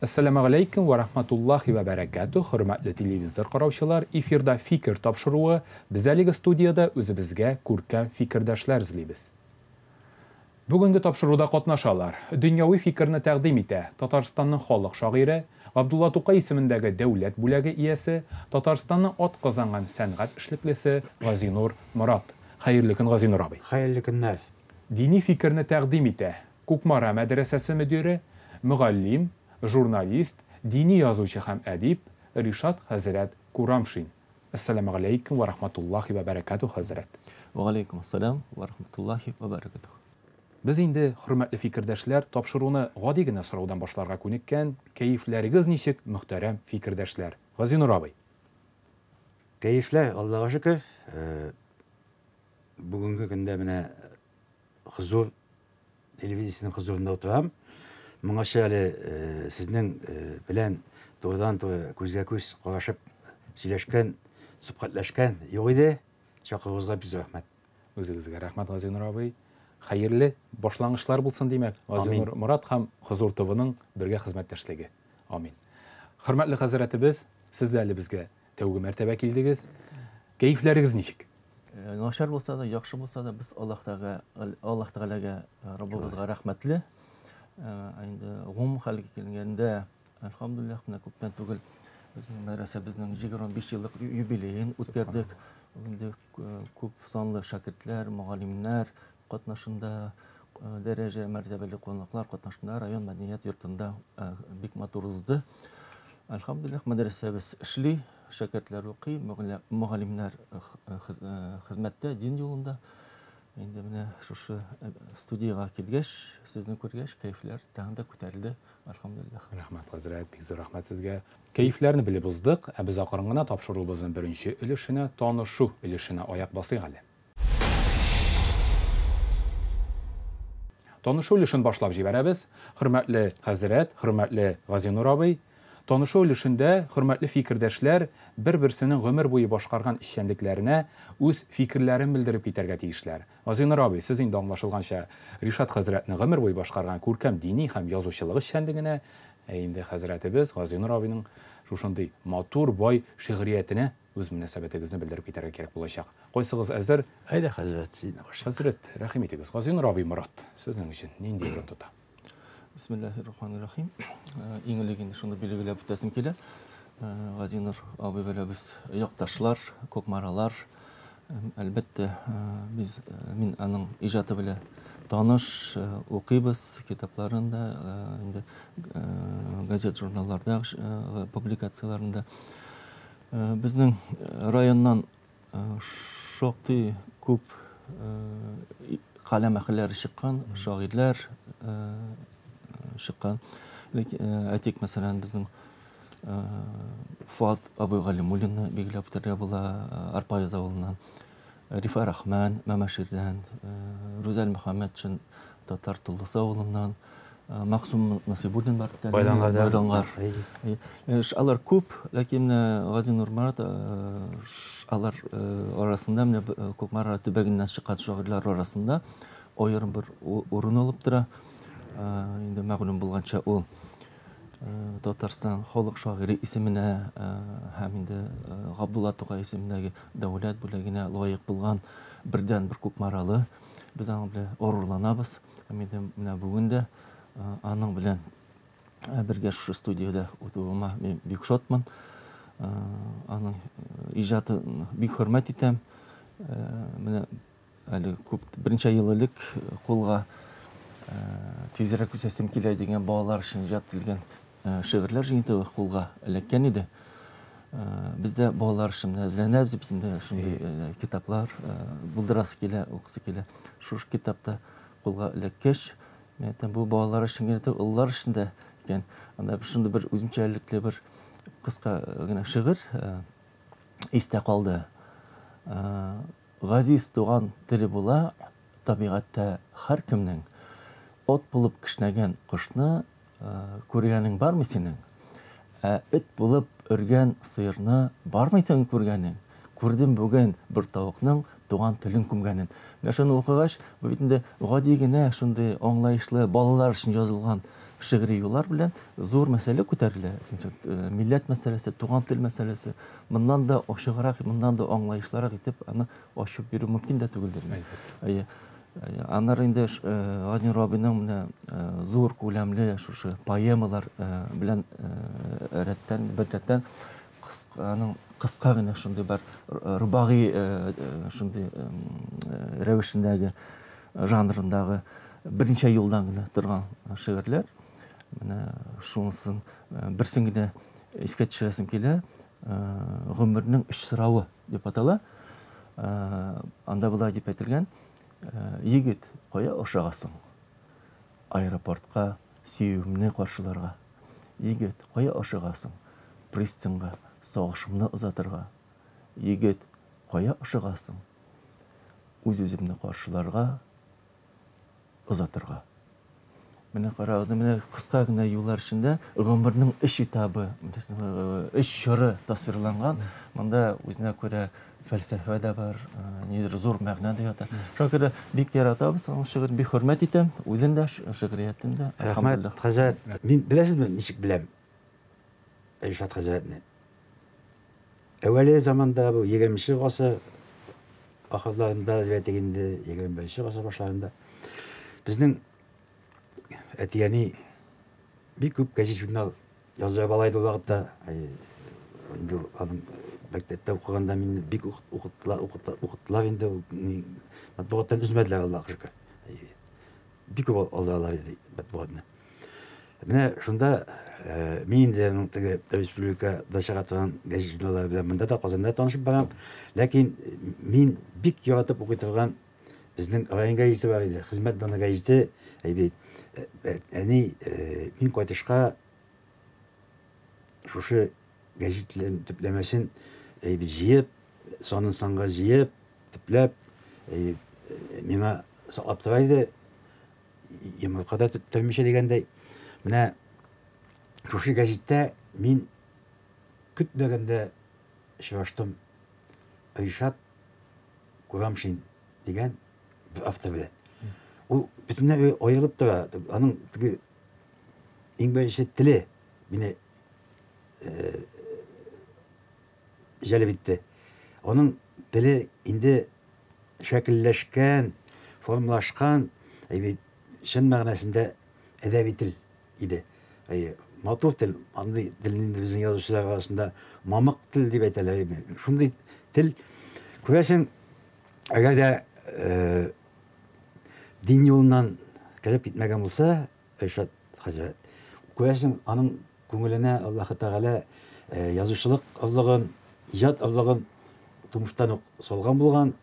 Әссәламегаләйкем вә рахматуллахи вә бәрәкәтүһ, хөрмәтле телевизор караучылар, эфирда Фикер тапшыруы, без әлеге студиядә үзебезгә күркәм фикердәшләр эзлибез. Бүгенге тапшыруда катнашалар. Дөньяви фикерне тәкъдим итә Татарстанның халык шагыйре, Габдулла Тукай исемендәге дәүләт бүләге иясе, Татарстанның атказанган сәнгать эшлеклесе Газинур Морат. Хәерле көн, Газинур абый. Хәерле көннәр. Дини фикерне тәкъдим итә Кукмара мәдрәсәсе мөдире, мөгаллим, журналист, дини язучы һәм әдип Ришат хәзрәт Курамшин. Әссәламегаләйкем вә рахматуллахи вә бәрәкәтүһ, хәзрәт. Вә галәйкүм әссәлам вә рахматуллахи вә бәрәкәтүһ. Без инде, хөрмәтле фикердәшләр, тапшыруны гади генә сораудан башларга күнеккән, кәефләрегез ничек, мөхтәрәм фикердәшләр? Газинур абый. Кәефләр, Аллага шөкер. Бүгенге көндә менә Хозур телевидениесенең хозурында утырам. Моңача әле сезнең белән турыдан-туры күзгә-күз карашып сөйләшкән, сөхбәтләшкән юк иде. Чакыруыгызга бик зур рәхмәт. Үзегезгә рәхмәт, Газинур абый. Хәерле башлангычлар булсын, димәк, Газинур Морат һәм Хозур ТВның бергә хезмәттәшлеге. Амин. Хөрмәтле хәзрәтебез, сез дә әле безгә тәүге мәртәбә килдегез. Кәефләрегез ничек? Начар булса да, яхшы булса да, без Аллаһ Тәгалә, Аллаһ Тәгаләгә, Раббыбызга рәхмәтле. Инде гомум хәлгә килгәндә, әлхәмдүлилләһ, менә күптән түгел безнең мәдрәсәбезнең 25 еллык юбилеен үткәрдек. Инде күп санлы шәкертләр, мөгаллимнәр катнашында, дәрәҗә мәртәбәле кунаклар катнашында район мәдәният йортында бик матур узды. Әлхәмдүлилләһ, мәдрәсәбез эшли. Шәкертләр укый, мөгаллимнәр хезмәттә, дин юлында. Инде менә шушы студиягә килгәч, сезне күргәч, кәефләр тагын да күтәрелде, әлхәмдүлилләһ. Рәхмәт, хәзрәт, бик зур рәхмәт сезгә. Кәефләрне белеп уздык, ә без акрын гына тапшыруыбызның беренче өлешенә, танышу өлешенә аяк басыйк әле. Танышу өлешен башлап җибәрәбез. Хөрмәтле хәзрәт, хөрмәтле Газинур абый, танышу өлешендә хөрмәтле фикердәшләр бер-берсенең гомер буе башкарган эшчәнлекләренә үз фикерләрен белдереп китәргә тиешләр. Газинур абый, сез инде аңлашылганча Ришат хәзрәтнең гомер буе башкарган күркәм дини һәм язучылык эшчәнлегенә, ә инде хәзрәтебез Газинур абыйның шушындый матур, бай шигъриятенә үз мөнәсәбәтегезне белдереп китәргә кирәк булачак. Кайсыгыз әзер? Әйдә, хәзрәт, син башла. Хәзрәт, рәхим итегез. Газинур абый Морат, сезнең өчен нинди урын тота? Бисмиллаһир-рахманир-рахим. Иң элек инде шуны билгеләп үтәсем килә. Газинур абый белән без якташлар, кукмаралар. Әлбәттә, без мин аның иҗаты белән таныш, укыйбыз китапларын да, инде газет, журналларда публикацияләрен дә. Безнең районнан шактый күп каләм әһелләре чыккан, шагыйрьләр чыккан. Әйтик, мәсәлән, безнең Фуат абый Галимуллинны билгеләп үтәргә була, Арпаез авылыннан. Рифа Рахман Мәмәширдән, Рүзәл Мөхәммәтшин Татар Толлысы авылыннан, Максум Насыйбуллин бар бит әле. Байлангардан. Байлангар. Алар күп, ләкин менә Газинур Марат алар арасында менә Кукмара төбәгеннән чыккан шагыйрьләр арасында аерым бер урын алып тора. Инде мәгълүм булганча, ул Татарстан халык шагыйре исеменә һәм инде Габдулла Тукай исемендәге дәүләт бүләгенә лаек булган бердәнбер кукмаралы. Без аның белән горурланабыз. Һәм инде менә бүген дә аның белән бергә шушы студиядә утыруыма мин бик шатмын. Аның иҗатын бик хөрмәт итәм. Менә әле күп берничә ел элек кулга тизрәк үсәсем килә дигән балалар өчен иҗат ителгән шигырьләр җыентыгы кулга эләккән иде. Без дә балалар өчен эзләнәбез бит инде, шундый китаплар булдырасы килә, укысы килә. Шушы китапта кулга эләккәч, мин әйтәм, бу балалар өчен генә түгел, олылар өчен дә икән. Анда шундый бер үзенчәлекле бер кыска генә шигырь истә калды. Газиз туган теле була табигатьтә һәркемнең. Ат булып кешнәгән кошны күргәнең бармы синең? Ә эт булып өргән сыерны бармы синең күргәнең? Күрдем бүген бер тавыкның туган телен күмгәнен. Менә шуны укыгач, бу бит инде гади генә шундый аңлаешлы балалар өчен язылган шигъри юллар белән зур мәсьәлә күтәрелә. Милләт мәсьәләсе, туган тел мәсьәләсе. Моннан да ачыграк, моннан да аңлаешлырак итеп аны ачып бирү мөмкин дә түгелдер. Әйе. Аннары инде Газинур абыйның менә зур күләмле шушы поэмалар белән рәттән, бер рәттән аның кыска гына шундый бер рубагый шундый рәвешендәге жанрындагы берничә юлдан гына торган шигырьләр. Менә шунысын берсен генә искә төшерәсем килә. Гомернең өч соравы дип атала. Анда болай дип әйтелгән: Егет, кая ашыгасың? Аэропортка сөюемне каршыларга. Егет, кая ашыгасың? Пристаньга сагышымны озатырга. Егет, кая ашыгасың? Үз-үземне каршыларга, озатырга. Менә карагыз, менә кыска гына юллар эчендә гомернең өч этабы, өч чоры тасвирланган. Монда үзенә күрә фәлсәфә дә бар, нидер зур мәгънә дә ята. Шуңа күрә бик яратабыз аның шигырен, бик хөрмәт итәм, үзен дә, шигъриятен дә. Рәхмәт, хәзрәт. Мин беләсезме, ничек беләм Ришат хәзрәтне? Әүвәле заманда бу 20 гасыр ахырларында дип әйтик инде, 21 гасыр башларында безнең әти-әни бик күп гәзит журнал яза бала иде ул вакытта. Инде аның мәктәптә укыганда мине бик укыттылар, укыттылар инде ул матбугаттан өзмәделәр, Аллаһка шөкер. Бик күп алдыралар иде матбугатны. Менә шунда мин инде аның теге республикада чыга торган гәзит журналлары белән монда да Казанда танышып барам. Ләкин мин бик яратып укый торган безнең район гәзите бар иде, Хезмәт даны гәзите. Әйбит. Әни мин кайтышка шушы гәзитләрнең төпләмәсен әйбит җыеп, санын санга җыеп, төпләп, миңа саклап тора иде. Йомырка да төптөрмичә дигәндәй. Менә шушы гәзиттә мин көтмәгәндә очраштым Ришат Курамшин дигән бер автор белән. Ул бөтенләй аерылып тора. Аның теге иң беренче теле мине җәлеп итте. Аның теле инде шәкелләшкән, формалашкан, әйбит, чын мәгънәсендә әдәби тел иде. Әйе, матур тел, андый телне инде безнең язучылар арасында мамык тел дип әйтәләр. Шундый тел, күрәсең, әгәр дә дин юлыннан кереп китмәгән булса, Ришат хәзрәт, күрәсең, аның күңеленә Аллаһы Тәгалә язучылык орлыгын, иҗат орлыгын тумыштан ук салган булган.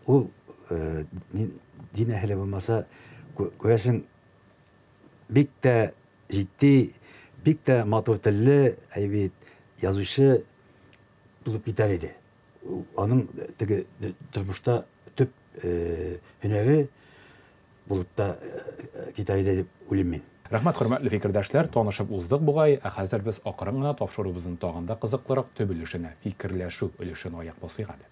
Ул дин әһеле булмаса, күрәсең, бик тә җитди, бик тә матур телле, әйбит, язучы булып китәр иде. Аның теге тормышта төп һөнәре булып та китәр иде дип уйлыйм мин. Рәхмәт, хөрмәтле фикердәшләр, танышып уздык бугай, ә хәзер без акрын гына тапшыруыбызның тагын да кызыклырак төп өлешенә, фикерләшү өлешенә аяк басыйк әле.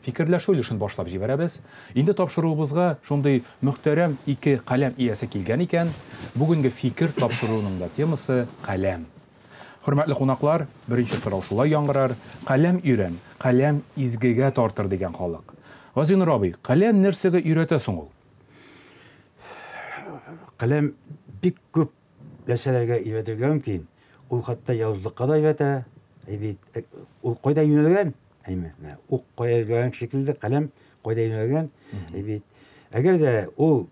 Фикерләшү өлешен башлап җибәрәбез. Инде тапшыруыбызга шундый мөхтәрәм ике каләм иясе килгән икән, бүгенге фикер тапшыруының да темасы каләм. Хөрмәтле кунаклар, беренче сорау шулай яңгырар. Каләм өйрән, каләм изгегә тартыр дигән халык. Газинур абый, каләм нәрсәгә өйрәтә соң ул? Каләм бик күп нәрсәләргә өйрәтергә мөмкин. Ул хәтта явызлыкка да өйрәтә. Әй бит, ул кайда юнәлгән? Әйме, менә ук кая юнәлгән шикелле каләм кайда юнәлгән? Әй бит. Әгәр дә ул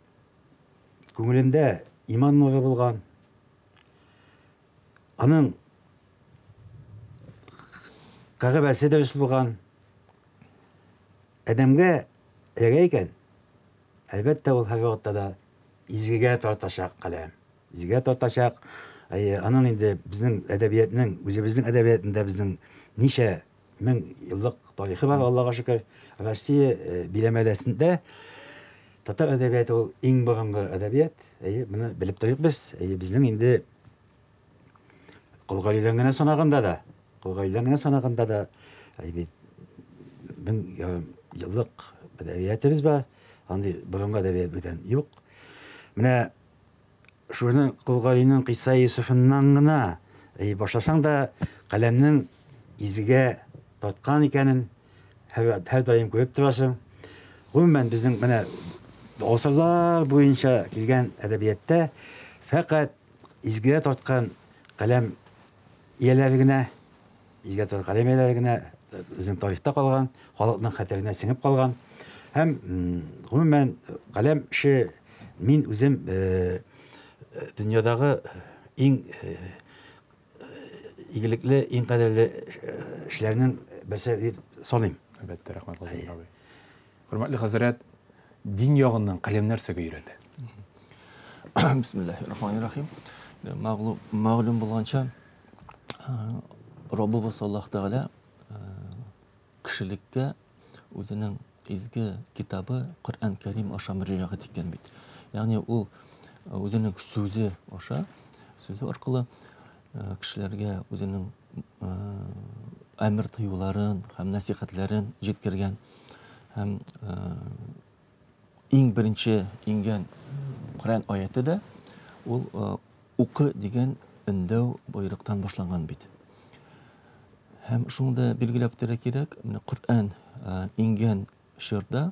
күңелендә иман нуры булган, Аның кагыбәсе дөрес булган. Адәмгә эләгә икән, әлбәттә, ул һәрвакытта да изгегә тартачак каләм. Изгегә тартачак. Әйе, аның инде безнең әдәбиятның, үзебезнең әдәбиятында безнең ничә мең еллык тарихы бар, Аллага шөкер. Россия биләмәләсендә татар әдәбияты ул иң борынгы әдәбият. Әйе, моны белеп торыйк без. Әйе, безнең инде Кол Галидән генә санаганда да, Кол Галидән генә санаганда да, әйе бит, мең ярым еллык әдәбиятыбыз бар. Андый борынгы әдәбият бүтән юк. Менә шуны Кол Галинең Кыйсса Йосыфыннан гына башласаң да, каләмнең изгегә тарткан икәнен һәрдаим күреп торасың. Гомумән, безнең менә гасырлар буенча килгән әдәбиятта фәкать изгегә тарткан каләм ияләре генә, изгегә тарткан каләм ияләре генә безнең тарихта калган, халыкның хәтеренә сеңеп калган. Һәм гомумән каләм эше мин үзем дөньядагы иң игелекле, иң кадерле эшләрнең берсе дип саныйм. Әлбәттә, рәхмәт, Газинур абый. Хөрмәтле хәзрәт, дин ягыннан каләм нәрсәгә өйрәтә? Бисмиллахир-рахманир-рахим. Мәгълүм булганча, Раббыбыз Аллаһ Тәгалә кешелеккә үзенең изге китабы Коръән Кәрим аша мөрәҗәгать иткән бит. Ягъни ул үзенең сүзе аша, сүзе аркылы кешеләргә үзенең әмер тыюларын һәм нәсихәтләрен җиткергән һәм иң беренче иңгән Коръән аяте дә ул укы дигән өндәү боерыктан башланган бит. Һәм шуны да билгеләп үтәргә кирәк, менә Коръән иңгән чорда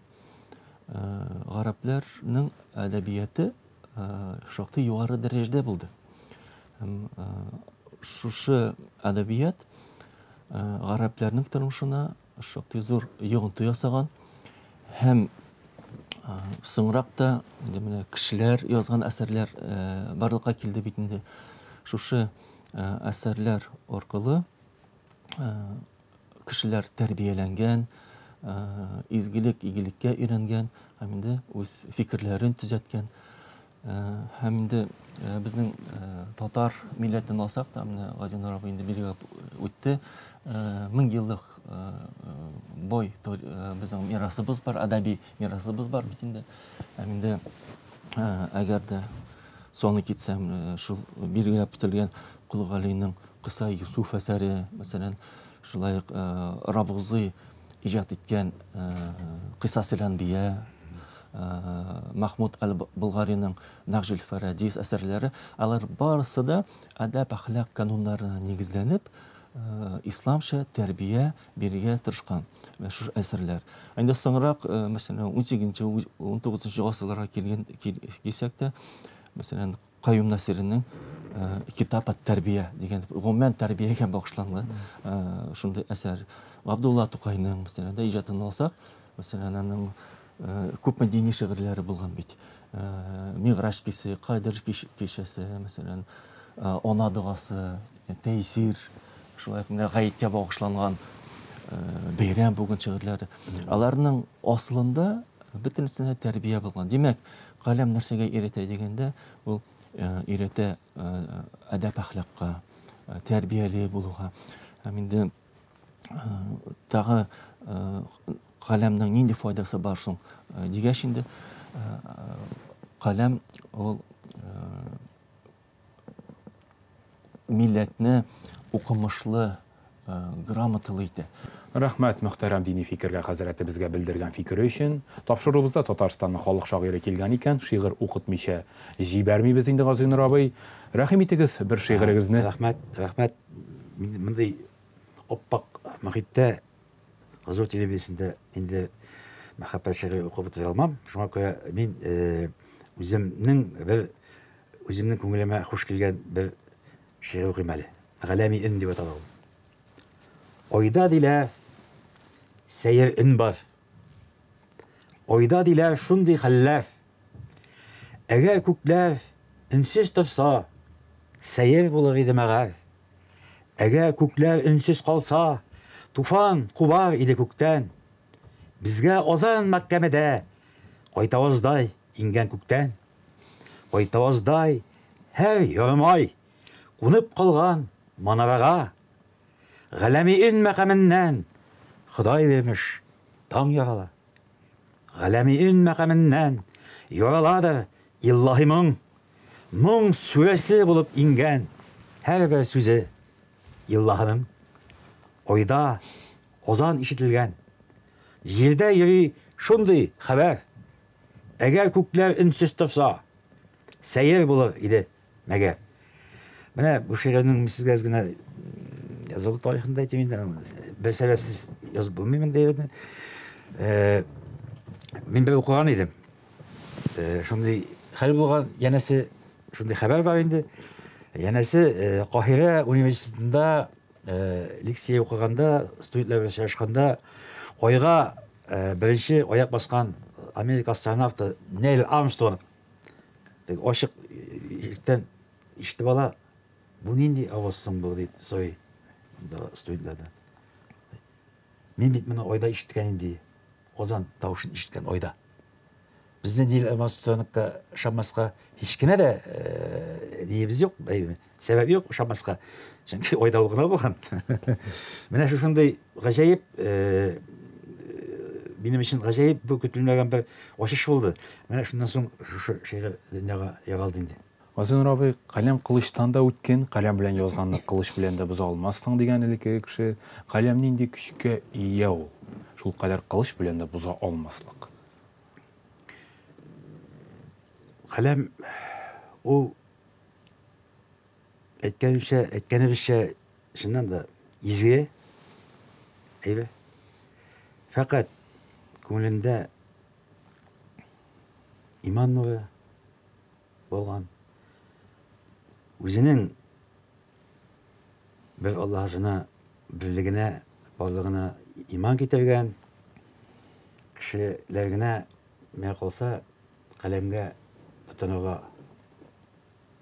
гарәпләрнең әдәбияты шактый югары дәрәҗәдә булды. Һәм шушы әдәбият гарәпләрнең тормышына шактый зур йогынты ясаган һәм соңрак та инде менә кешеләр язган әсәрләр барлыкка килде бит инде. Шушы әсәрләр аркылы кешеләр тәрбияләнгән, изгелек, игелеккә өйрәнгән һәм инде үз фикерләрен төзәткән. Һәм инде безнең татар милләтен алсак та, менә Газинур абый инде билгеләп үтте, 1000 еллык бай безнең мирасыбыз бар, әдәби мирасыбыз бар бит инде. Һәм инде әгәр дә саны китсәм, шул билгеләп үтелгән Кол Галинең Кыса Юсуф әсәре, мәсәлән, шулай ук Рабгузый иҗат иткән Кыйсасил Әнбия, Махмуд әл-Болгариның Нәхҗүл Фәрадис әсәрләре, алар барысы да әдәп-әхлак кануннарына нигезләнеп, исламча тәрбия бирергә тырышкан шушы әсәрләр. Инде соңрак, мәсәлән, 18-нче, 19 гасырларга килгән килсәк тә, мәсәлән, Каюм Насиринең Китап ат-тәрбия дигән, гомумән тәрбиягә багышланган шундый әсәр. Габдулла Тукайның, мәсәлән, дә иҗатын алсак, мәсәлән, аның күпме дини шигырьләре булган бит. Мигъраҗ кисе, Кадер кичәсе, мәсәлән, Ана догасы, Тәйсир, шулай ук менә гаеткә багышланган бәйрәм бүген шигырьләре. Аларның асылында бөтенесенә тәрбия булган. Димәк, каләм нәрсәгә өйрәтә дигәндә, ул өйрәтә әдәп әхлакка, тәрбияле булуга. Һәм инде тагы каләмнең нинди файдасы бар соң дигәч инде, каләм ул милләтне укымышлы, грамоталы итә. Рәхмәт, мөхтәрәм дини фикергә хәзрәтебезгә белдергән фикере өчен. Тапшыруыбызда Татарстанның халык шагыйре килгән икән, шигырь укытмыйча җибәрмибез инде, Газыйнур абый. Рәхим итегез бер шигырегезне. Рәхмәт, рәхмәт. Мин мондый аппак мохиттә, Хозур телевидениесендә инде мәхәббәт шигыре укып утыра алмам. Шуңа күрә мин үземнең бер үземнең күңелемә хуш килгән бер шигырь укыйм әле. Галәми өн дип атала ул. Айда диләр, сәер өн бар. Айда диләр шундый хәлләр. Әгәр күкләр өнсез торса, сәер булыр иде мәгәр. Әгәр күкләр өнсез калса, туфан кубар иде күктән. Безгә азан мәхкәмәдә кайтаваздай иңгән күктән. Кайтаваздай һәр ярымай кунып калган манарага. Галәми өн мәкаменнән Ходай бирмеш таң ярала. Галәми өн мәкаменнән яраладыр иллаһи моң. Моң сүрәсе булып иңгән һәрбер сүзе иллаһының. Айда азан ишетелгән. Җирдә йөри шундый хәбәр. Әгәр күкләр өнсез торса, сәер булыр иде мәгәр. Менә бу шигырьнең мин сезгә әз генә язылу тарихын да әйтим инде. Бер сәбәпсез язып булмый монда әйберне. Мин бер укыган идем. Шундый хәл булган, янәсе шундый хәбәр бар инде. Янәсе Каһирә университетында лекция укыганда, студентлар белән очрашканда, айга беренче аяк баскан Америка астронавты Нейл Армстронг ачык иректән ишетеп ала, бу нинди аваз соң бу дип сорый студентлардан. Мин бит моны айда ишеткән инде, азан тавышын ишеткән айда. Безне Нейл Армстронгка ышанмаска һич кенә дә ниебез юк, сәбәп юк ышанмаска. Чөнки айда ул гына булган. Менә шушындый гаҗәеп, минем өчен гаҗәеп бу көтелмәгән бер ачыш булды. Менә шуннан соң шушы шигырь дөньяга яралды инде. Газинур абый, каләм кылычтан да үткен, каләм белән язганны кылыч белән дә боза алмассың дигән элеккеге кеше. Каләм нинди көчкә ия ул? Шул кадәр кылыч белән дә боза алмаслык. Каләм ул әйткәнемчә, әйткәнебезчә, чыннан да изге әйбер. Фәкать күңелендә иман нуры булган, үзенең бер Аллаһысына, берлегенә, барлыгына иман китергән кешеләр генә миңа калса каләмгә тотынырга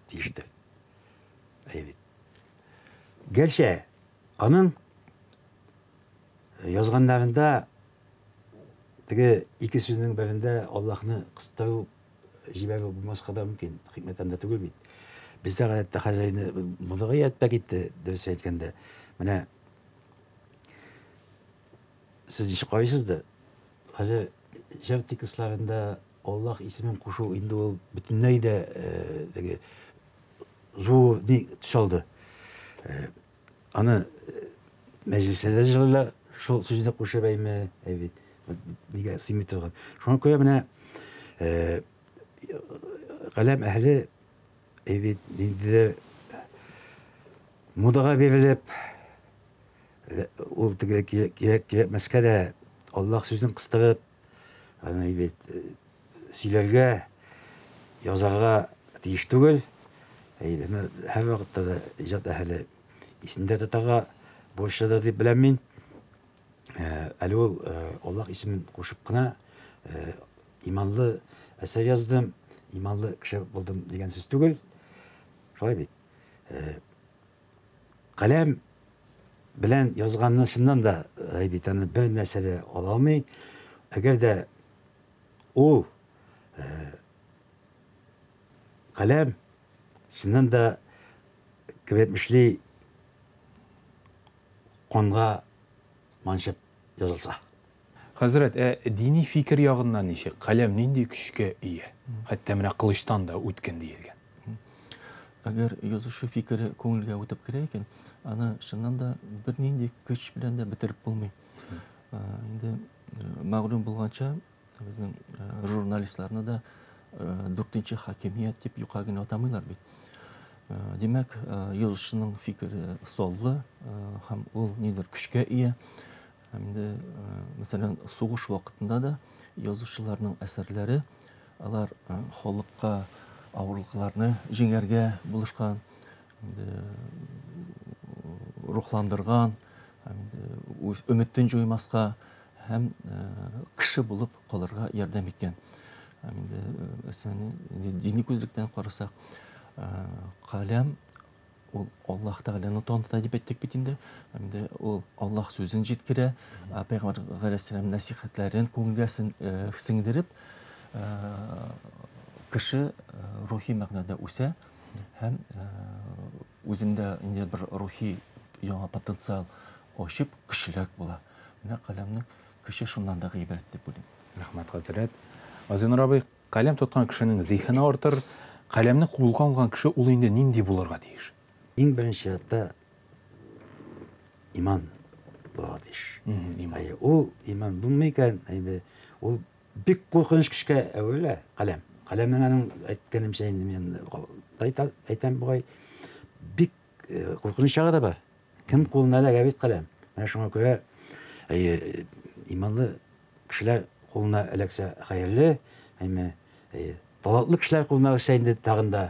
тиештер. Әйе бит. Гәрчә аның язганнарында теге ике сүзнең берендә Аллаһны кыстыру җибәрү булмаска да мөмкин. Хикмәт анда түгел бит. Бездә гадәттә хәзер инде модага ияртпә китте, дөрес әйткәндә. Менә сез ничек карыйсыз да, хәзер җыр текстларында Аллаһ исемен кушу инде ул бөтенләй дә теге зур ни төс алды. Аны мәҗлестә дә җырлыйлар, шул сүзне кушып әйме, әй бит, нигә сыймый торган. Шуңа күрә менә каләм әһле әй бит, ниндидер модага бирелеп, ул теге кирәк кирәкмәскә дә Аллаһ сүзен кыстырып, аны бит сөйләргә, язарга тиеш түгел. Әйе, һәр вакытта да иҗат әһеле исендә тотарга бурычлыдыр дип беләм мин. Әле ул Аллаһ исемен кушып кына иманлы әсәр яздым, иманлы кеше булдым дигән сүз түгел. Шулай бит. Каләм белән язганны чыннан да бит аны бер нәрсә дә ала алмый. Әгәр дә ул каләм чыннан да кем әйтмешли канга манчып язылса. Хәзрәт, ә дини фикер ягыннан ничек? Каләм нинди көчкә ия? Хәтта менә кылычтан да үткен диелгән. Әгәр язучы фикере күңелгә үтеп керә икән, аны чыннан да бернинди көч белән дә бетереп булмый. Инде мәгълүм булганча, безнең журналистларны да дүртенче хакимият дип юкка гына атамыйлар бит. Димәк, язучының фикере саллы һәм ул нидер көчкә ия. Һәм инде, мәсәлән, сугыш вакытында да язучыларның әсәрләре алар халыкка авырлыкларны җиңәргә булышкан, инде рухландырган, һәм инде үз өметен җуймаска һәм кеше булып калырга ярдәм иткән. Һәм инде, мәсәлән, дини күзлектән карасак, каләм ул Аллаһ Тәгаләне таныта дип әйттек бит инде. Инде ул Аллаһ сүзен җиткерә, Пәйгамбәр галәйһиссәлам нәсихәтләрен күңелгә сеңдереп, кеше рухи мәгънәдә үсә һәм үзендә инде бер рухи яңа потенциал ачып, көчлерәк була. Менә каләмнең көче шуннан да гыйбарәт дип уйлыйм. Рәхмәт, хәзрәт. Газинур абый, каләм тоткан кешенең зиһене артыр, каләмне кулга алган кеше ул инде нинди булырга тиеш? Иң беренче чиратта иман булырга тиеш. Иман. Әйе, ул иман булмый икән, әйе, ул Бик куркыныч көчкә әверелә каләм. Каләмнең аның әйткәнемчә инде мин әйтәм бугай, бик куркыныч чагы да бар. Кем кулына эләгә бит каләм. Менә шуңа күрә иманлы кешеләр кулына эләксә хәерле, әмма талантлы кешеләр кулына эләксә инде тагын да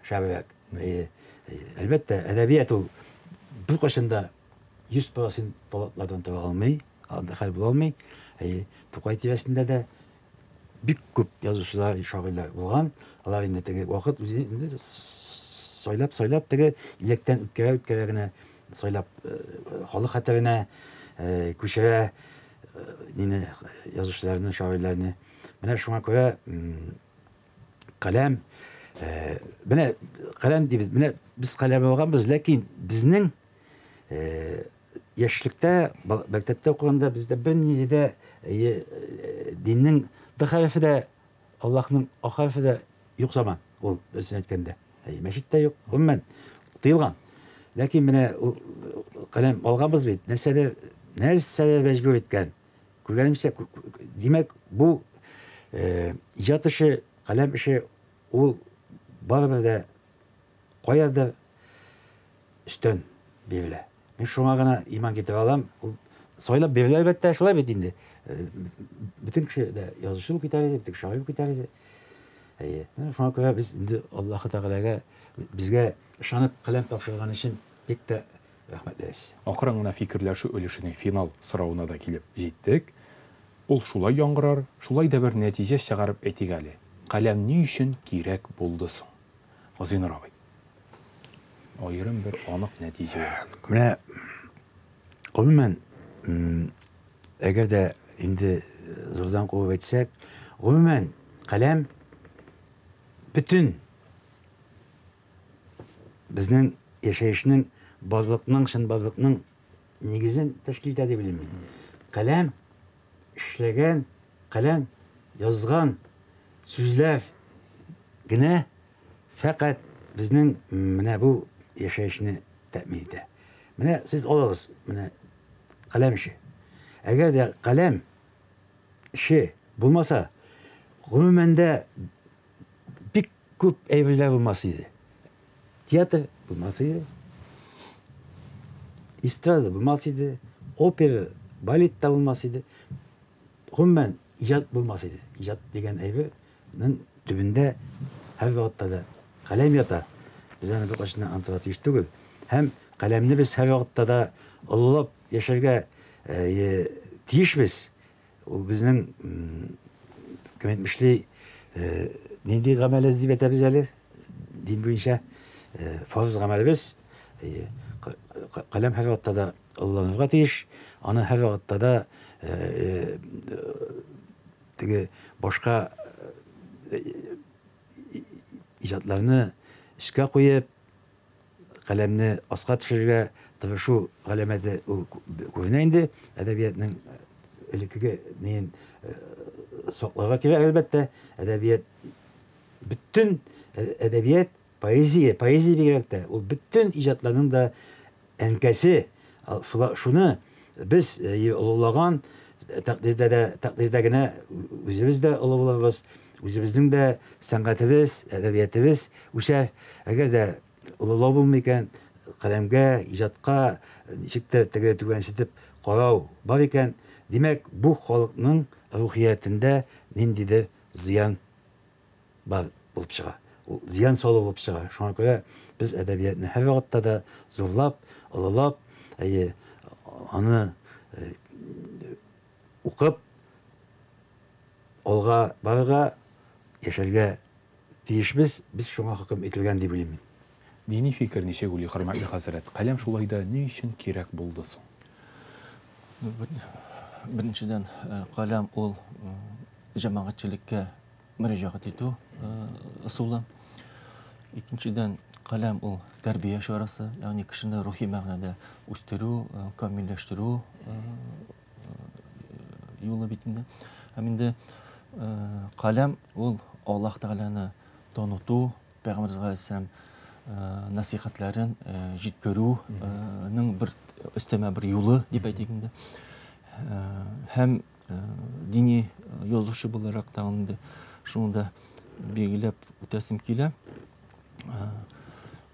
шәбрәк. Әлбәттә, әдәбият ул беркайчан да 100% талантлардан тора алмый, андый хәл була алмый. Әйе, Тукай тирәсендә дә бик күп язучылар, шагыйрьләр булган. Алар инде теге вакыт үзе инде сайлап-сайлап теге иләктән үткәрә-үткәрә генә сайлап халык хәтеренә күчерә нине язучыларны, шагыйрьләрне. Менә шуңа күрә каләм менә каләм дибез. Менә без каләм алганбыз, ләкин безнең яшьлектә, мәктәптә укыганда бездә бернинди дә диннең бер хәрефе дә, Аллаһның а хәрефе дә юк заман ул, дөресен әйткәндә. Мәчет тә юк, гомумән, тыелган. Ләкин менә ул каләм алганбыз бит, нәрсәдер, нәрсәдер мәҗбүр иткән. Күргәнемчә, димәк, бу иҗат эше, каләм эше ул барыбер дә каядыр өстән бирелә. Мин шуңа гына иман китерә алам. Ул сайлап бирелә, әлбәттә, шулай бит инде. Бөтен кеше дә язучы булып китәр иде, бөтен кеше шагыйрь булып китәр иде. Әйе. Менә шуңа күрә без инде Аллаһы Тәгаләгә безгә ышанып каләм тапшырган өчен бик тә рәхмәтлебез. Акрын гына фикерләшү өлешенең финал соравына да килеп җиттек. Ул шулай яңгырар, шулай да бер нәтиҗә чыгарып әйтик әле. Каләм ни өчен кирәк булды соң? Газинур абый. Аерым бер анык нәтиҗә ясыйк. Менә гомумән, әгәр дә инде зурдан кубып әйтсәк, гомумән, каләм бөтен безнең яшәешнең, барлыкның, чынбарлыкның нигезен тәшкил итә дип уйлыйм мин. Каләм эшләгән, каләм язган сүзләр генә фәкать безнең менә бу яшәешне тәэмин итә. Менә сез алыгыз, менә каләм эше. Әгәр дә каләм эше булмаса, гомумән дә бик күп әйберләр булмас иде. Театр булмас иде. Эстрада булмас иде. Опера, балет та булмас иде. Гомумән, иҗат булмас иде. Иҗат дигән әйбернең төбендә һәрвакытта да каләм ята. Без аны беркайчан да онытырга тиеш түгел. Һәм каләмне без һәрвакытта да олылап яшәргә тиешбез. Ул безнең, кем әйтмешли, нинди гамәлебез дип әйтәбез әле, дин буенча фарыз гамәлебез. Каләм һәрвакытта да олыланырга тиеш. Аны һәрвакытта да теге башка иҗатларны өскә куеп, каләмне аска төшерергә тырышу галәмәте ул күренә инде. Әдәбиятның элеккеге неен сакларга кирәк, әлбәттә. Әдәбият, бөтен әдәбият, поэзия, поэзия бигрәк тә, ул бөтен иҗатларның да әнкәсе. Шуны без олылаган тәкъдирдә дә, тәкъдирдә генә үзебез дә олы булырбыз, үзебезнең дә сәнгатебез, әдәбиятебез үсә. Әгәр дә олылау булмый икән, каләмгә, иҗатка ничек тә теге түбәнсетеп карау бар икән, димәк, бу халыкның рухиятендә ниндидер зыян бар булып чыга. Ул зыян салу булып чыга. Шуңа күрә без әдәбиятны һәрвакытта да зурлап, олылап, әйе, аны укып, алга барырга, яшәргә тиешбез. Без шуңа хөкем ителгән дип уйлыйм мин. Дини фикер ничек уйлый, хөрмәтле хәзрәт? Каләм шулай да ни өчен кирәк булды соң? Беренчедән, каләм ул җәмәгатьчелеккә мөрәҗәгать итү ысулы. Икенчедән, каләм ул тәрбия чарасы, ягъни кешене рухи мәгънәдә үстерү, камилләштерү юлы бит инде. Һәм инде каләм ул Аллаһ Тәгаләне таныту, Пәйгамбәребез галәйһиссәлам насихәтләрен җиткерүнең бер өстәмә бер юлы дип әйтик инде. Һәм Дини язучы буларак та инде шуны да билгеләп үтәсем килә.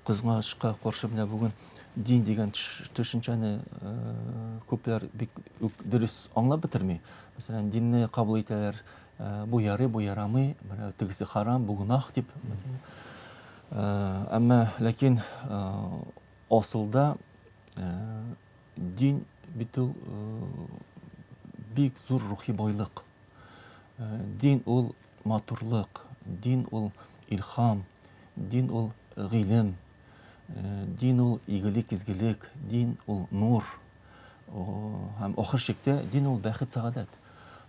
Кызганычка каршы, менә бүген дин дигән төшенчәне күпләр бик үк дөрес аңлап бетерми. Мәсәлән, динне кабул итәләр, бу ярый, бу ярамый, менә тегесе харам, бу гөнаһ дип. Әмма ләкин асылда дин бит ул бик зур рухи байлык. Дин ул матурлык, дин ул илһам, дин ул гыйлем, дин ул игелек, изгелек, дин ул нур. Һәм ахыр чиктә дин ул бәхет, сәгадәт.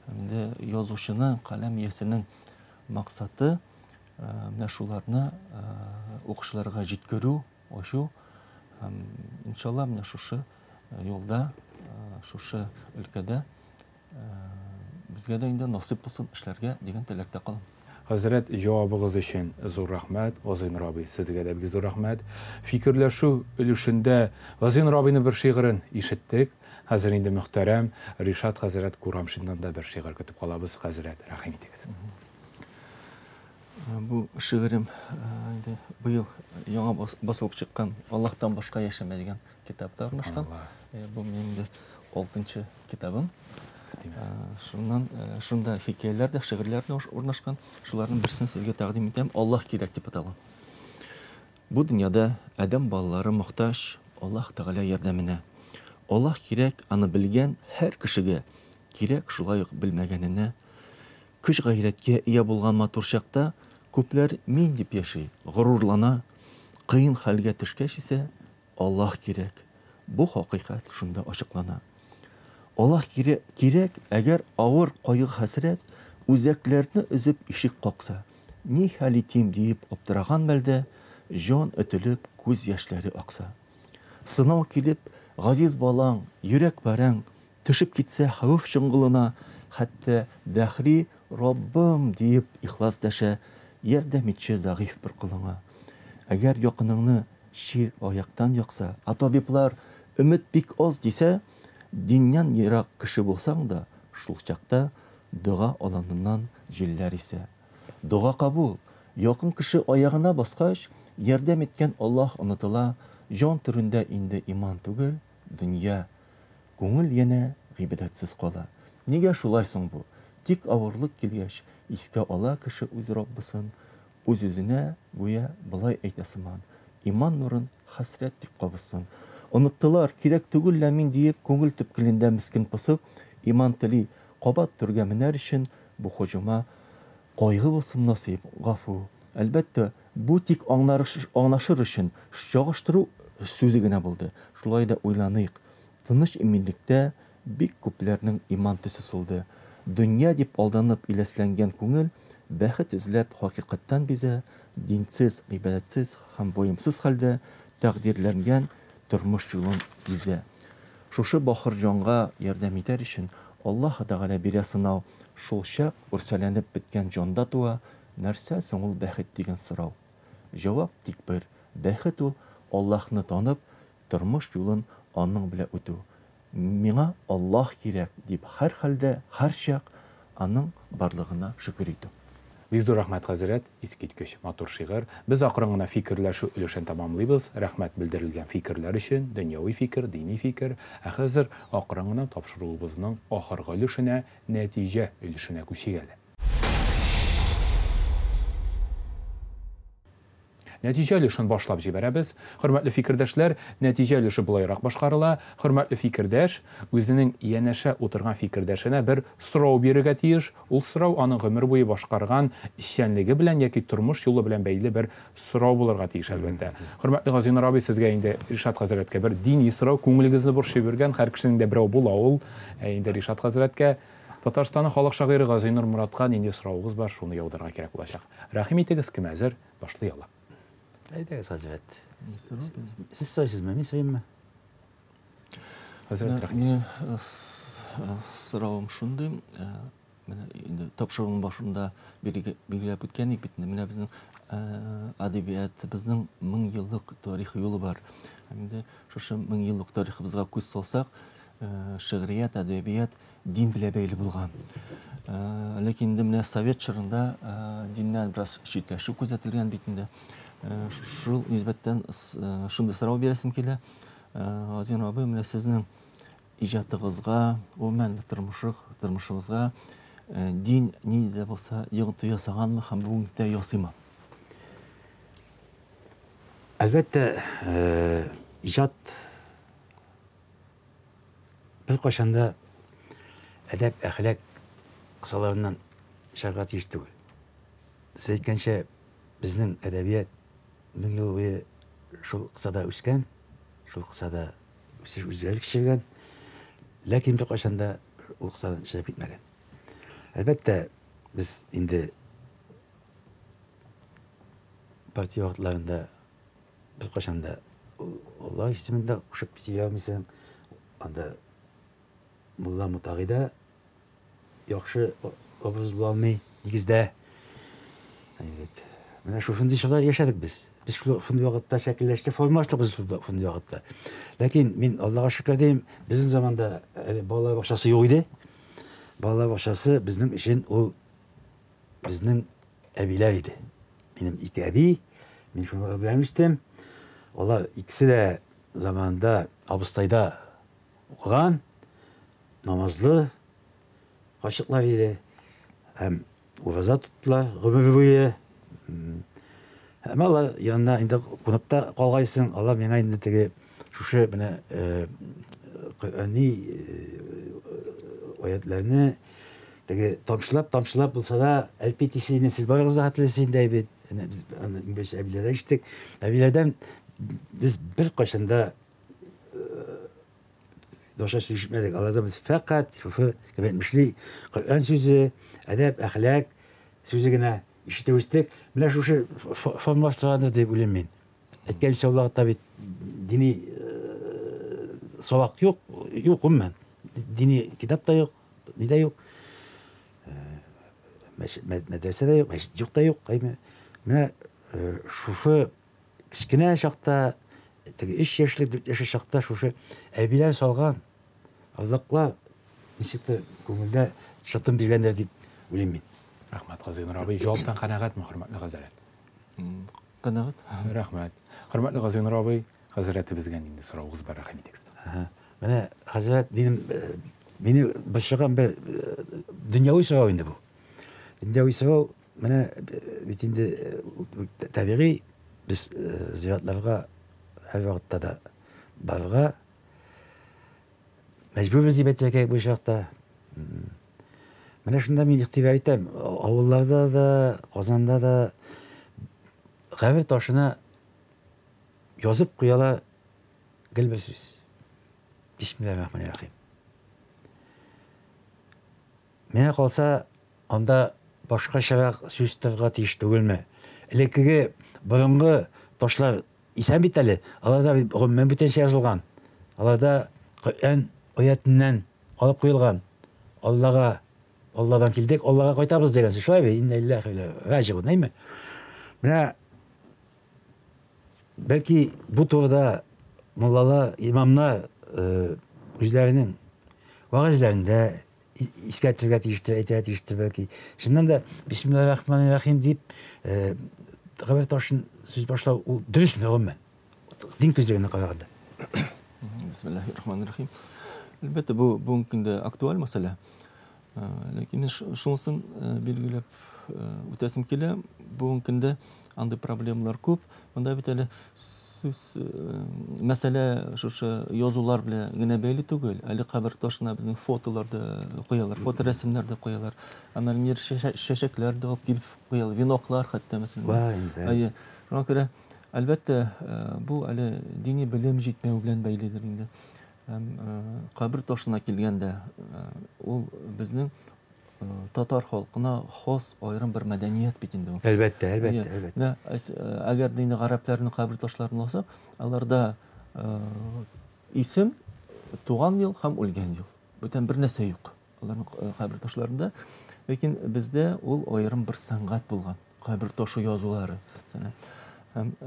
Инде язучының, каләм иясенең максаты менә шуларны укучыларга җиткерү, ачу. Һәм иншалла менә шушы юлда, шушы өлкәдә безгә дә инде насыйп булсын эшләргә дигән теләктә калам. Хәзрәт, җавабыгыз өчен зур рәхмәт. Газинур абый, сезгә дә бик зур рәхмәт. Фикерләшү өлешендә Газинур абыйның бер шигырен ишеттек. Хәзер инде мөхтәрәм Ришат хәзрәт Курамшиннан да бер шигырь көтеп калабыз. Хәзрәт, рәхим итегез. Бу шигырем инде быел яңа басылып чыккан Аллаһтан башка яшәмә дигән китапта урнашкан. Бу минем инде 6-нчы китабым. Шуннан шунда хикәяләр дә, шигырьләр дә урнашкан. Шуларның берсен сезгә тәкъдим итәм. Аллаһ кирәк дип атала. Бу дөньяда адәм балалары мохтаҗ Аллаһ Тәгалә ярдәменә. Аллаһ кирәк, аны белгән һәр кешегә, кирәк шулай ук белмәгәненә. Көч гайрәткә ия булган матур чакта күпләр мин дип яши, горурлана. Кыен хәлгә төшкәч исә Аллаһ кирәк. Бу хакыйкать шунда ачыклана. Аллаһ кирәк, әгәр авыр кайгы-хәсрәт үзәкләрне өзеп ишек какса, ни хәл итим диеп аптыраган мәлдә җан өтелеп күз яшьләре акса. Сынау килеп, газиз балаң, йөрәк парәң төшеп китсә хәвеф чоңгылына, хәтта дәхри Раббым диеп ихлас дәшә, ярдәм итче зәгыйфь бер колыңа. Әгәр якыныңны чир аяктан якса, ә табиблар өмет бик аз дисә, диннән ерак кеше булсаң да, шул чакта дога аланыннан җилләр исә. Дога кабул, якын кеше аягына баскач, ярдәм иткән Аллаһ онытыла, җан түрендә инде иман түгел, дөнья. Күңел янә гыйбадәтсез кала. Нигә шулай соң бу? Тик авырлык килгәч, искә ала кеше үз Раббысын, үз-үзенә гүя болай әйтә сыман: Иман нурын хәсрәт тик кабызсын. Оныттылар, кирәк түгел лә мин диеп, күңел төпкелендә мескен посып, иман тели, кабат түргә менәр өчен бу һөҗүма кайгы булсын насыйп, гафу. Әлбәттә, бу тик аңлашыр өчен чагыштыру сүзе генә булды. Шулай да уйланыйк. Тыныч иминлектә бик күпләрнең иман төсе сулды. Дөнья дип алданып иләсләнгән күңел бәхет эзләп хакыйкатьтән бизә, динсез, гыйбадәтсез һәм ваемсыз хәлдә тәкъдирләнгән тормыш юлын гизә. Шушы бахыр җанга ярдәм итәр өчен Аллаһ Тәгалә бирә сынау, шул чак үрсәләнеп беткән җанда туа, нәрсә соң ул бәхет дигән сорау. Җавап тик бер, бәхет ул Аллаһны танып, тормыш юлын аның белән үтү. Миңа Аллаһ кирәк дип һәр хәлдә, һәр чак аның барлыгына шөкер итү. Бик зур рәхмәт, хәзрәт, искиткеч матур шигырь. Без акрын гына фикерләшү өлешен тәмамлыйбыз. Рәхмәт белдерелгән фикерләр өчен, дөньяви фикер, дини фикер. Ә хәзер акрын гына тапшыруыбызның ахыргы өлешенә, нәтиҗә өлешенә күчик әле. Нәтиҗә өлешен башлап җибәрәбез. Хөрмәтле фикердәшләр, нәтиҗә өлеше болайрак башкарыла. Хөрмәтле фикердәш үзенең янәшә утырган фикердәшенә бер сорау бирергә тиеш. Ул сорау аның гомер буе башкарган эшчәнлеге белән яки тормыш юлы белән бәйле бер сорау булырга тиеш, әлбәттә. Хөрмәтле Газинур абый, сезгә инде Ришат хәзрәткә бер дини сорау, күңелегезне борчый биргән, һәр кешенең дә берәү була ул. Ә инде Ришат хәзрәткә, Татарстанның халык шагыйре Газинур Моратка нинди соравыгыз бар, шуны яудырырга кирәк булачак. Рәхим итегез, кем әзер, башлый ала. Әйдәгез, хәзрәт. Сез сорыйсызмы, мин сорыйммы? Хәзрәт, рәхим итегез. Минем соравым шундый, менә инде тапшыруның башында билгеләп үткән идек бит инде, менә безнең әдәбиятыбызның 1000 еллык тарихы юлы бар. Инде шушы 1000 еллык тарихыбызга күз салсак, шигърият, әдәбият дин белән бәйле булган. Ләкин инде менә совет чорында диннән бераз читләшү күзәтелгән бит инде. Шул нисбәттән шундый сорау бирәсем килә. Газинур абый, менә сезнең иҗатыгызга, гомумән тормышыгызга дин нинди дә булса йогынты ясаганмы һәм бүгенге көндә ясыймы? Әлбәттә, иҗат беркайчан да әдәп, әхлак кысаларыннан чыгарга тиеш түгел. Сез әйткәнчә, безнең әдәбият 1000 ел буе шул кысада үскән, шул кысада үсеш үзгәреш кичергән, ләкин беркайчан да ул кысадан чыгып китмәгән. Әлбәттә, без инде партия вакытларында беркайчан да Алла исемен дә кушып сөйли алмыйсың. Анда мулла мутагый да яхшы образ була алмый нигездә. Әйбәт. Менә шушындый чорда яшәдек без. Без шундый вакытта шәкелләштек, формалаштык без шундый вакытта. Ләкин мин Аллага шөкер дим, безнең заманда әле балалар бакчасы юк иде. Балалар бакчасы безнең өчен ул безнең әбиләр иде. Минем ике әби, мин шулар белән үстем. Алар икесе дә заманында абыстайда укыган, намазлы карчыклар иде. Һәм ураза тоттылар гомер буе. Һәм алар янына инде кунып та калгайсың, алар миңа инде теге шушы менә Коръәни аятларны теге тамчылап, тамчылап булса да, әлпи тишене сез барыгыз да хәтерлисез инде бит. Әнә без аны иң беренче әбиләрдән ишеттек. Әбиләрдән без беркайчан да начар сүз ишетмәдек. Алардан без фәкать шушы кебек әйтмешли Коръән сүзе, әдәп, әхлак сүзе генә ишетеп үстек. Менә шушы формалаштыргандыр дип уйлыйм мин. Әйткәнемчә, ул вакытта бит дини сабак юк, юк гомумән. Дини китап та юк, ни дә юк. Мәдрәсә дә юк, мәчет юк та юк. Менә шушы кечкенә чакта, теге 3 яшьлек, 4 яшьлек чакта шушы әбиләр салган орлыклар ничектер күңелдә шытым биргәндер дип уйлыйм мин. Рәхмәт, Газинур абый. Җаваптан канәгатьме, хөрмәтле хәзрәт? Канәгать. Рәхмәт. Хөрмәтле Газинур абый, хәзрәтебезгә нинди соравыгыз бар, рәхим итегез. Менә хәзрәт минем мине борчыган бер дөньяви сорау инде бу. Дөньяви сорау менә бит инде табигый без зиратларга һәрвакытта да барырга мәҗбүрбез дип әйтергә кирәк бу очракта. Менә шунда мин игътибар итәм, авылларда да, Казанда да кабер ташына язып куялар гел бер сүз. Бисмиллахир-рахманир-рахим. Миңа калса, анда башкачарак сүз торырга тиеш түгелме? Элеккеге борынгы ташлар исән бит әле, аларда бит гомумән бүтәнчә язылган. Аларда Коръән аятыннан алып куелган. Аллага, Алладан килдек, Аллага кайтабыз дигән сүз. Шулай бит? Инна лиллахи ва инна раҗиун, әйме? Менә бәлки бу турыда муллалар, имамнар үзләренең вәгазьләрендә искәртергә тиештер, әйтергә тиештер бәлки. Чыннан да Бисмиллахир-рахманир-рахим дип кабер ташын сүз башлау ул дөресме гомумән? Дин күзлегеннән караганда. Бисмиллахир-рахманир-рахим. Әлбәттә, бу бүгенге көндә актуаль мәсьәлә. Ләкин мин шунысын билгеләп үтәсем килә. Бүгенге көндә андый проблемалар күп. Монда бит әле сүз мәсьәлә шушы язулар белән генә бәйле түгел. Әле кабер ташына безнең фотолар да куялар, фоторәсемнәр дә куялар. Аннан нир чәчәкләр дә алып килеп куялар, веноклар хәтта мәсәлән. Ва инде. Әйе. Шуңа күрә, әлбәттә, бу әле дини белем җитмәү белән бәйледер инде. Һәм кабер ташына килгәндә, ул безнең татар халкына хас аерым бер мәдәният бит инде ул. Әлбәттә, әлбәттә, әлбәттә. Менә, әгәр дә инде гарәпләрнең кабер ташларын алсак, аларда исем, туган ел һәм үлгән ел. Бүтән бер нәрсә юк аларның кабер ташларында. Ләкин бездә ул аерым бер сәнгать булган, кабер ташы язулары. Һәм,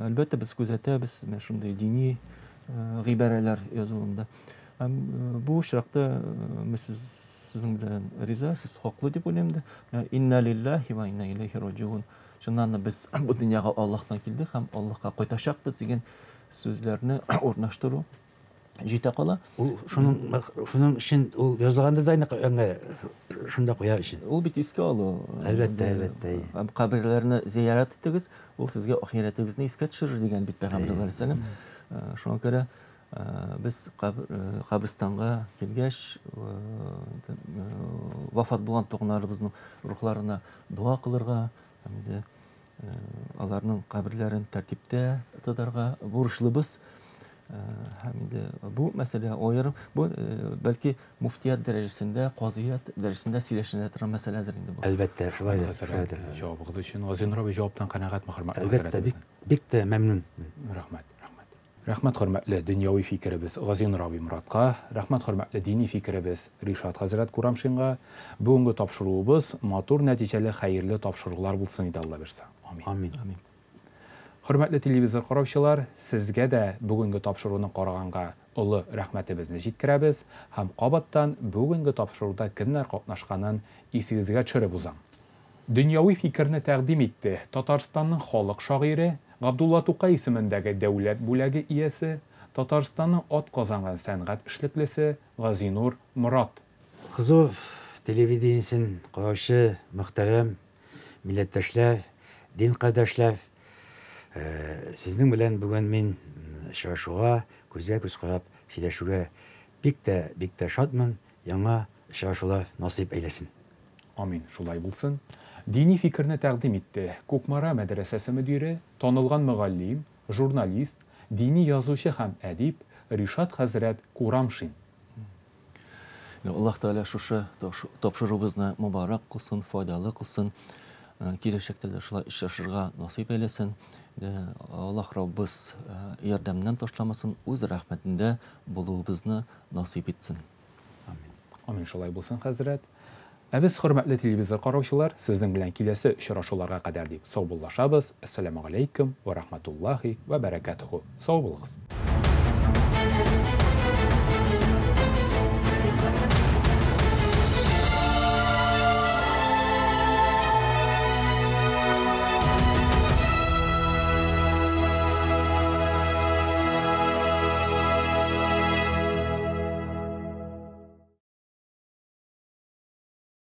әлбәттә, без күзәтәбез менә шундый дини гыйбарәләр язуында. Һәм бу очракта мин сезнең белән риза, сез хаклы дип уйлыйм да. Инна лиллахи ва инна илейхи раҗиун. Чыннан да без бу дөньяга Аллаһтан килдек һәм Аллаһка кайтачакбыз дигән сүзләрне урнаштыру җитә кала. Ул шуның шуның өчен ул язылганда да инде шунда куя өчен. Ул бит искә алу. Әлбәттә, әлбәттә. Һәм каберләрне зиярат итегез, ул сезгә ахирәтегезне искә төшерер дигән бит Пәйгамбәр галәйһиссәлам. Шуңа күрә без каберстанга килгәч, вафат булган туганнарыбызның рухларына дога кылырга һәм инде аларның каберләрен тәртиптә тотарга бурычлыбыз. Һәм инде бу мәсьәлә аерым, бу бәлки муфтият дәрәҗәсендә, казыят дәрәҗәсендә сөйләшенә торган мәсьәләдер инде бу. Әлбәттә, шулайдыр, шулайдыр. Җавабыгыз өчен Газинур абый җаваптан канәгатьме, хөрмәтле Әлбәттә, бик, бик тә мәмнүн. Рәхмәт, рәхмәт. Рәхмәт хөрмәтле дөньяви фикеребез Газинур абый Моратка, рәхмәт хөрмәтле дини фикеребез Ришат хәзрәт Курамшинга. Бүгенге тапшыруыбыз матур нәтиҗәле хәерле тапшырулар булсын иде Алла бирса. Амин. Амин. Амин. Хөрмәтле телевизор караучылар, сезгә дә бүгенге тапшыруны караганга олы рәхмәтебезне җиткерәбез һәм кабаттан бүгенге тапшыруда кемнәр катнашканын исегезгә төшереп узам. Дөньяви фикерне тәкъдим итте Татарстанның халык шагыйре, Габдулла Тукай исемендәге дәүләт бүләге иясе, Татарстанның ат казанган сәнгать эшлеклесе Газинур Морат. Хозур телевидениесен караучы мөхтәрәм милләттәшләр, дин кардәшләр, сезнең белән бүген мин очрашуга, күзгә күз карап сөйләшүгә бик тә, бик тә шатмын. Яңа очрашулар насыйп әйләсен. Амин, шулай булсын. Дини фикерне тәкъдим итте Кукмара мәдрәсәсе мөдире, танылган мөгаллим, журналист, дини язучы һәм әдип Ришат хәзрәт Курамшин. Аллаһ Тәгалә шушы тапшыруыбызны мөбарәк кылсын, файдалы кылсын. Киләчәктә дә шулай очрашырга насыйп әйләсен. Аллаһ Раббыбыз ярдәменнән ташламасын, үз рәхмәтендә булуыбызны насыйп итсен. Амин. Амин, шулай булсын, хәзрәт. Ә без, хөрмәтле телевизор караучылар, сезнең белән киләсе очрашуларга кадәр дип саубуллашабыз. Әссәламу алейкум ва рахматуллахи ва баракатуху. Сау булыгыз.